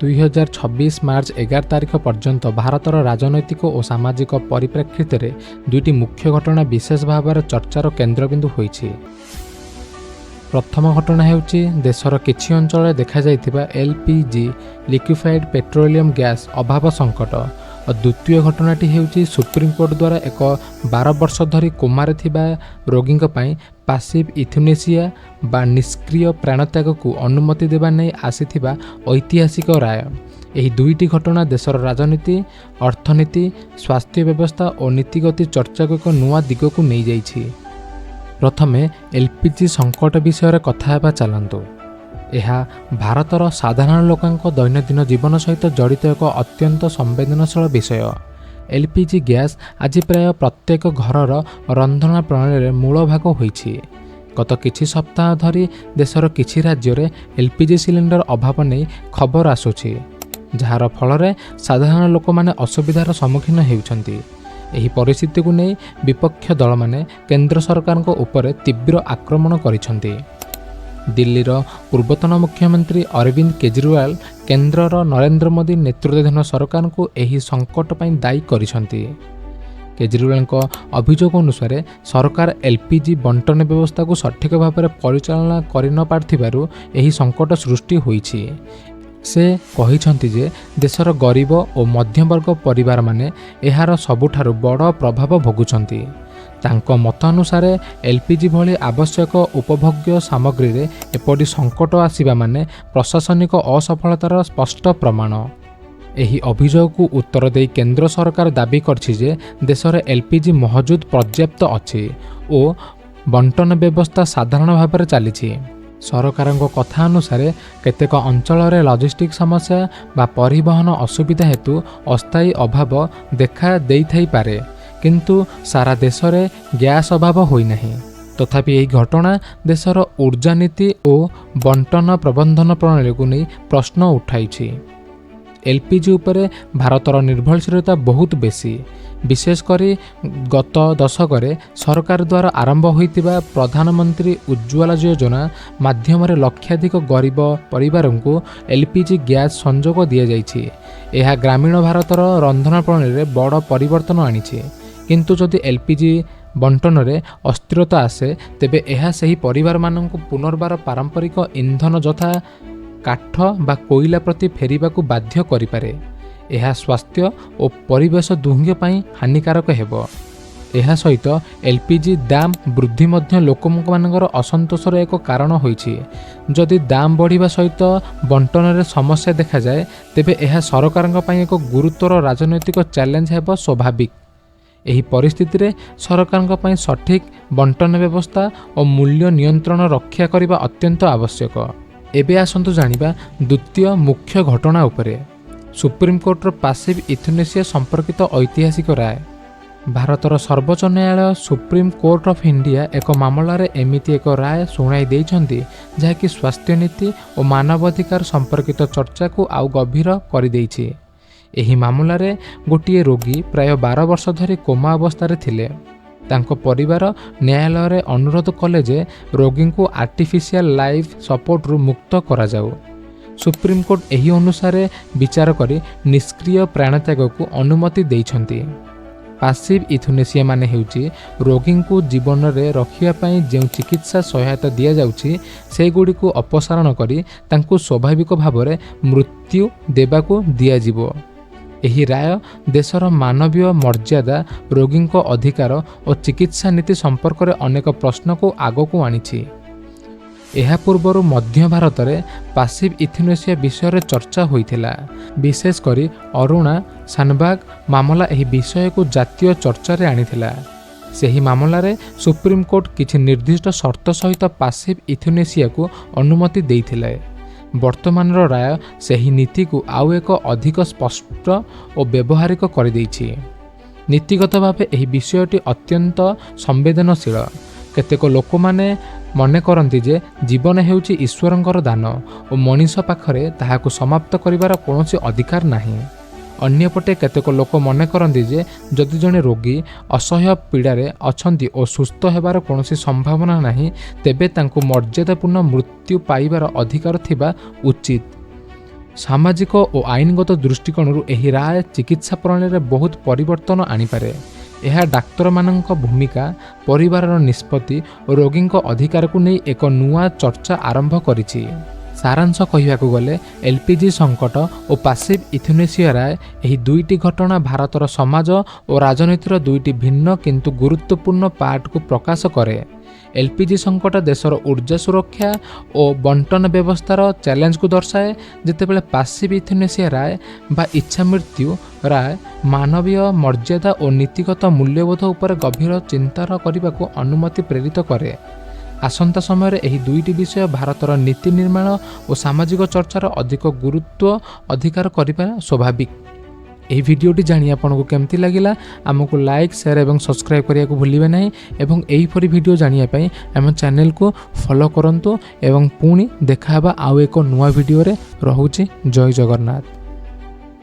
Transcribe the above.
2026 March 11 ତାରିଖ ପର୍ଯ୍ୟନ୍ତ ଭାରତର ରାଜନୈତିକ ଓ ସାମାଜିକ ପରିପ୍ରେକ୍ଷୀରେ ଦୁଇଟି ମୁଖ୍ୟ ଘଟଣା ବିଶେଷ ଭାବରେ ଚର୍ଚ୍ଚାର କେନ୍ଦ୍ରବିନ୍ଦୁ ହୋଇଛି। ପ୍ରଥମ ଘଟଣା ହେଉଛି ଦେଶର କିଛି ଅଞ୍ଚଳରେ ଦେଖାଯାଇଥିବା ଏଲ୍ପିଜି, ଲିକ୍ୱିଫାଇଡ୍ ପେଟ୍ରୋଲିୟମ୍ ଗ୍ୟାସ୍ ଅଭାବ ସଙ୍କଟ ଓ ଦ୍ୱିତୀୟ ଘଟଣାଟି ହେଉଛି ସୁପ୍ରିମକୋର୍ଟ ଦ୍ୱାରା ଏକ 12 ବର୍ଷ ଧରି କୋମାରେ ଥିବା ରୋଗୀଙ୍କ ପାଇଁ ପାସିଭ୍ ଇଥୁନେସିଆ ବା ନିଷ୍କ୍ରିୟ ପ୍ରାଣତ୍ୟାଗକୁ ଅନୁମତି ଦେବା ନେଇ ଆସିଥିବା ଐତିହାସିକ ରାୟ। ଏହି ଦୁଇଟି ଘଟଣା ଦେଶର ରାଜନୀତି, ଅର୍ଥନୀତି, ସ୍ୱାସ୍ଥ୍ୟ ବ୍ୟବସ୍ଥା ଓ ନୀତିଗତ ଚର୍ଚ୍ଚାକୁ ଏକ ନୂଆ ଦିଗକୁ ନେଇଯାଇଛି। ପ୍ରଥମେ ଏଲ୍ପିଜି ସଙ୍କଟ ବିଷୟରେ କଥା ହେବା ଚାଲନ୍ତୁ। ଏହା ଭାରତର ସାଧାରଣ ଲୋକଙ୍କ ଦୈନନ୍ଦିନ ଜୀବନ ସହିତ ଜଡ଼ିତ ଏକ ଅତ୍ୟନ୍ତ ସମ୍ବେଦନଶୀଳ ବିଷୟ। ଏଲ୍ପିଜି ଗ୍ୟାସ୍ ଆଜି ପ୍ରାୟ ପ୍ରତ୍ୟେକ ଘରର ରନ୍ଧନ ପ୍ରଣାଳୀରେ ମୂଳ ଭାଗ ହୋଇଛି। ଗତ କିଛି ସପ୍ତାହ ଧରି ଦେଶର କିଛି ରାଜ୍ୟରେ ଏଲ୍ପିଜି ସିଲିଣ୍ଡର ଅଭାବ ନେଇ ଖବର ଆସୁଛି, ଯାହାର ଫଳରେ ସାଧାରଣ ଲୋକମାନେ ଅସୁବିଧାର ସମ୍ମୁଖୀନ ହେଉଛନ୍ତି। ଏହି ପରିସ୍ଥିତିକୁ ନେଇ ବିପକ୍ଷ ଦଳମାନେ କେନ୍ଦ୍ର ସରକାରଙ୍କ ଉପରେ ତୀବ୍ର ଆକ୍ରମଣ କରିଛନ୍ତି। ଦିଲ୍ଲୀର ପୂର୍ବତନ ମୁଖ୍ୟମନ୍ତ୍ରୀ ଅରବିନ୍ଦ କେଜରିୱାଲ କେନ୍ଦ୍ରର ନରେନ୍ଦ୍ର ମୋଦି ନେତୃତ୍ୱାଧୀନ ସରକାରଙ୍କୁ ଏହି ସଙ୍କଟ ପାଇଁ ଦାୟୀ କରିଛନ୍ତି। କେଜରିୱାଲଙ୍କ ଅଭିଯୋଗ ଅନୁସାରେ, ସରକାର ଏଲ୍ପିଜି ବଣ୍ଟନ ବ୍ୟବସ୍ଥାକୁ ସଠିକ ଭାବରେ ପରିଚାଳନା କରିନପାରୁଥିବାରୁ ଏହି ସଙ୍କଟ ସୃଷ୍ଟି ହୋଇଛି। ସେ କହିଛନ୍ତି ଯେ ଦେଶର ଗରିବ ଓ ମଧ୍ୟବର୍ଗ ପରିବାରମାନେ ଏହାର ସବୁଠାରୁ ବଡ଼ ପ୍ରଭାବ ଭୋଗୁଛନ୍ତି। ତାଙ୍କ ମତ ଅନୁସାରେ, ଏଲ୍ପିଜି ଭଳି ଆବଶ୍ୟକ ଉପଭୋଗ୍ୟ ସାମଗ୍ରୀରେ ଏପରି ସଙ୍କଟ ଆସିବା ମାନେ ପ୍ରଶାସନିକ ଅସଫଳତାର ସ୍ପଷ୍ଟ ପ୍ରମାଣ। ଏହି ଅଭିଯୋଗକୁ ଉତ୍ତର ଦେଇ କେନ୍ଦ୍ର ସରକାର ଦାବି କରିଛି ଯେ ଦେଶରେ ଏଲ୍ପିଜି ମହଜୁଦ ପର୍ଯ୍ୟାପ୍ତ ଅଛି ଓ ବଣ୍ଟନ ବ୍ୟବସ୍ଥା ସାଧାରଣ ଭାବରେ ଚାଲିଛି। ସରକାରଙ୍କ କଥା ଅନୁସାରେ, କେତେକ ଅଞ୍ଚଳରେ ଲଜିଷ୍ଟିକ୍ ସମସ୍ୟା ବା ପରିବହନ ଅସୁବିଧା ହେତୁ ଅସ୍ଥାୟୀ ଅଭାବ ଦେଖା ଦେଇଥାଇପାରେ, କିନ୍ତୁ ସାରା ଦେଶରେ ଗ୍ୟାସ୍ ଅଭାବ ହୋଇନାହିଁ। ତଥାପି ଏହି ଘଟଣା ଦେଶର ଉର୍ଜା ନୀତି ଓ ବଣ୍ଟନ ପ୍ରବନ୍ଧନ ପ୍ରଣାଳୀକୁ ନେଇ ପ୍ରଶ୍ନ ଉଠାଇଛି। ଏଲ୍ପିଜି ଉପରେ ଭାରତର ନିର୍ଭରଶୀଳତା ବହୁତ ବେଶୀ। ବିଶେଷ କରି ଗତ ଦଶକରେ ସରକାର ଦ୍ୱାରା ଆରମ୍ଭ ହୋଇଥିବା ପ୍ରଧାନମନ୍ତ୍ରୀ ଉଜ୍ଜ୍ୱଲା ଯୋଜନା ମାଧ୍ୟମରେ ଲକ୍ଷାଧିକ ଗରିବ ପରିବାରଙ୍କୁ ଏଲ୍ପିଜି ଗ୍ୟାସ୍ ସଂଯୋଗ ଦିଆଯାଇଛି। ଏହା ଗ୍ରାମୀଣ ଭାରତର ରନ୍ଧନ ପ୍ରଣାଳୀରେ ବଡ଼ ପରିବର୍ତ୍ତନ ଆଣିଛି। କିନ୍ତୁ ଯଦି ଏଲ୍ପିଜି ବଣ୍ଟନରେ ଅସ୍ଥିରତା ଆସେ, ତେବେ ଏହା ସେହି ପରିବାରମାନଙ୍କୁ ପୁନର୍ବାର ପାରମ୍ପରିକ ଇନ୍ଧନ ଯଥା କାଠ ବା କୋଇଲା ପ୍ରତି ଫେରିବାକୁ ବାଧ୍ୟ କରିପାରେ। ଏହା ସ୍ୱାସ୍ଥ୍ୟ ଓ ପରିବେଶ ଦୁହେଁ ପାଇଁ ହାନିକାରକ ହେବ। ଏହା ସହିତ ଏଲ୍ପିଜି ଦାମ ବୃଦ୍ଧି ମଧ୍ୟ ଲୋକମାନଙ୍କର ଅସନ୍ତୋଷର ଏକ କାରଣ ହୋଇଛି। ଯଦି ଦାମ ବଢ଼ିବା ସହିତ ବଣ୍ଟନରେ ସମସ୍ୟା ଦେଖାଯାଏ, ତେବେ ଏହା ସରକାରଙ୍କ ପାଇଁ ଏକ ଗୁରୁତର ରାଜନୈତିକ ଚ୍ୟାଲେଞ୍ଜ ହେବ ସ୍ୱାଭାବିକ। ଏହି ପରିସ୍ଥିତିରେ ସରକାରଙ୍କ ପାଇଁ ସଠିକ୍ ବଣ୍ଟନ ବ୍ୟବସ୍ଥା ଓ ମୂଲ୍ୟ ନିୟନ୍ତ୍ରଣ ରକ୍ଷା କରିବା ଅତ୍ୟନ୍ତ ଆବଶ୍ୟକ। ଏବେ ଆସନ୍ତୁ ଜାଣିବା ଦ୍ୱିତୀୟ ମୁଖ୍ୟ ଘଟଣା ଉପରେ, ସୁପ୍ରିମକୋର୍ଟର ପାସିଭ୍ ଇଥୁନେସିଆ ସମ୍ପର୍କିତ ଐତିହାସିକ ରାୟ। ଭାରତର ସର୍ବୋଚ୍ଚ ନ୍ୟାୟାଳୟ, ସୁପ୍ରିମ କୋର୍ଟ ଅଫ୍ ଇଣ୍ଡିଆ, ଏକ ମାମଲାରେ ଏମିତି ଏକ ରାୟ ଶୁଣାଇ ଦେଇଛନ୍ତି, ଯାହାକି ସ୍ୱାସ୍ଥ୍ୟ ନୀତି ଓ ମାନବାଧିକାର ସମ୍ପର୍କିତ ଚର୍ଚ୍ଚାକୁ ଆଉ ଗଭୀର କରିଦେଇଛି। ଏହି ମାମଲାରେ ଗୋଟିଏ ରୋଗୀ ପ୍ରାୟ 12 ବର୍ଷ ଧରି କୋମା ଅବସ୍ଥାରେ ଥିଲେ। ତାଙ୍କ ପରିବାର ନ୍ୟାୟାଳୟରେ ଅନୁରୋଧ କଲେ ଯେ ରୋଗୀଙ୍କୁ ଆର୍ଟିଫିସିଆଲ ଲାଇଫ୍ ସପୋର୍ଟରୁ ମୁକ୍ତ କରାଯାଉ। ସୁପ୍ରିମକୋର୍ଟ ଏହି ଅନୁସାରେ ବିଚାର କରି ନିଷ୍କ୍ରିୟ ପ୍ରାଣତ୍ୟାଗକୁ ଅନୁମତି ଦେଇଛନ୍ତି। ପାସିଭ୍ ଇଥୁନେସିଆ ମାନେ ହେଉଛି ରୋଗୀଙ୍କୁ ଜୀବନରେ ରଖିବା ପାଇଁ ଯେଉଁ ଚିକିତ୍ସା ସହାୟତା ଦିଆଯାଉଛି, ସେଗୁଡ଼ିକୁ ଅପସାରଣ କରି ତାଙ୍କୁ ସ୍ୱାଭାବିକ ଭାବରେ ମୃତ୍ୟୁ ଦେବାକୁ ଦିଆଯିବ। ଏହି ରାୟ ଦେଶର ମାନବୀୟ ମର୍ଯ୍ୟାଦା, ରୋଗୀଙ୍କ ଅଧିକାର ଓ ଚିକିତ୍ସା ନୀତି ସମ୍ପର୍କରେ ଅନେକ ପ୍ରଶ୍ନକୁ ଆଗକୁ ଆଣିଛି। ଏହା ପୂର୍ବରୁ ମଧ୍ୟ ଭାରତରେ ପାସିଭ୍ ଇଥୁନେସିଆ ବିଷୟରେ ଚର୍ଚ୍ଚା ହୋଇଥିଲା। ବିଶେଷ କରି ଅରୁଣା ସାନବାଗ ମାମଲା ଏହି ବିଷୟକୁ ଜାତୀୟ ଚର୍ଚ୍ଚାରେ ଆଣିଥିଲା। ସେହି ମାମଲାରେ ସୁପ୍ରିମକୋର୍ଟ କିଛି ନିର୍ଦ୍ଦିଷ୍ଟ ସର୍ତ୍ତ ସହିତ ପାସିଭ୍ ଇଥୁନେସିଆକୁ ଅନୁମତି ଦେଇଥିଲେ। ବର୍ତ୍ତମାନର ରାୟ ସେହି ନୀତିକୁ ଆଉ ଏକ ଅଧିକ ସ୍ପଷ୍ଟ ଓ ବ୍ୟବହାରିକ କରିଦେଇଛି। ନୀତିଗତ ଭାବେ ଏହି ବିଷୟଟି ଅତ୍ୟନ୍ତ ସମ୍ବେଦନଶୀଳ। କେତେକ ଲୋକମାନେ ମନେ କରନ୍ତି ଯେ ଜୀବନ ହେଉଛି ଈଶ୍ୱରଙ୍କର ଦାନ ଓ ମଣିଷ ପାଖରେ ତାହାକୁ ସମାପ୍ତ କରିବାର କୌଣସି ଅଧିକାର ନାହିଁ। ଅନ୍ୟପଟେ କେତେକ ଲୋକ ମନେ କରନ୍ତି ଯେ ଯଦି ଜଣେ ରୋଗୀ ଅସହ୍ୟ ପୀଡ଼ାରେ ଅଛନ୍ତି ଓ ସୁସ୍ଥ ହେବାର କୌଣସି ସମ୍ଭାବନା ନାହିଁ, ତେବେ ତାଙ୍କୁ ମର୍ଯ୍ୟାଦାପୂର୍ଣ୍ଣ ମୃତ୍ୟୁ ପାଇବାର ଅଧିକାର ଥିବା ଉଚିତ। ସାମାଜିକ ଓ ଆଇନଗତ ଦୃଷ୍ଟିକୋଣରୁ ଏହି ରାୟ ଚିକିତ୍ସା ପ୍ରଣାଳୀରେ ବହୁତ ପରିବର୍ତ୍ତନ ଆଣିପାରେ। ଏହା ଡାକ୍ତରମାନଙ୍କ ଭୂମିକା, ପରିବାରର ନିଷ୍ପତ୍ତି ଓ ରୋଗୀଙ୍କ ଅଧିକାରକୁ ନେଇ ଏକ ନୂଆ ଚର୍ଚ୍ଚା ଆରମ୍ଭ କରିଛି। ସାରାଂଶ କହିବାକୁ ଗଲେ, ଏଲ୍ପିଜି ସଙ୍କଟ ଓ ପାସିଭ୍ ଇଥୁନେସିଆ ରାୟ, ଏହି ଦୁଇଟି ଘଟଣା ଭାରତର ସମାଜ ଓ ରାଜନୀତିର ଦୁଇଟି ଭିନ୍ନ କିନ୍ତୁ ଗୁରୁତ୍ୱପୂର୍ଣ୍ଣ ପାର୍ଟକୁ ପ୍ରକାଶ କରେ। ଏଲ୍ପିଜି ସଙ୍କଟ ଦେଶର ଉର୍ଜା ସୁରକ୍ଷା ଓ ବଣ୍ଟନ ବ୍ୟବସ୍ଥାର ଚ୍ୟାଲେଞ୍ଜକୁ ଦର୍ଶାଏ, ଯେତେବେଳେ ପାସିଭ୍ ଇଥୁନେସିଆ ରାୟ ବା ଇଚ୍ଛାମୃତ୍ୟୁ ରାୟ ମାନବୀୟ ମର୍ଯ୍ୟାଦା ଓ ନୀତିଗତ ମୂଲ୍ୟବୋଧ ଉପରେ ଗଭୀର ଚିନ୍ତାର କରିବାକୁ ଅନୁମତି ପ୍ରେରିତ କରେ। ଆସନ୍ତା ସମୟରେ ଏହି ଦୁଇଟି ବିଷୟ ଭାରତର ନୀତି ନିର୍ମାଣ ଓ ସାମାଜିକ ଚର୍ଚ୍ଚାର ଅଧିକ ଗୁରୁତ୍ୱ ଅଧିକାର କରିବା ସ୍ୱାଭାବିକ। ଏହି ଭିଡ଼ିଓଟି ଜାଣି ଆପଣଙ୍କୁ କେମିତି ଲାଗିଲା? ଆମକୁ ଲାଇକ୍, ସେୟାର ଏବଂ ସବସ୍କ୍ରାଇବ୍ କରିବାକୁ ଭୁଲିବେ ନାହିଁ ଏବଂ ଏହିପରି ଭିଡ଼ିଓ ଜାଣିବା ପାଇଁ ଆମ ଚ୍ୟାନେଲକୁ ଫଲୋ କରନ୍ତୁ ଏବଂ ପୁଣି ଦେଖା ହେବା ଆଉ ଏକ ନୂଆ ଭିଡ଼ିଓରେ। ରହୁଛି, ଜୟ ଜଗନ୍ନାଥ।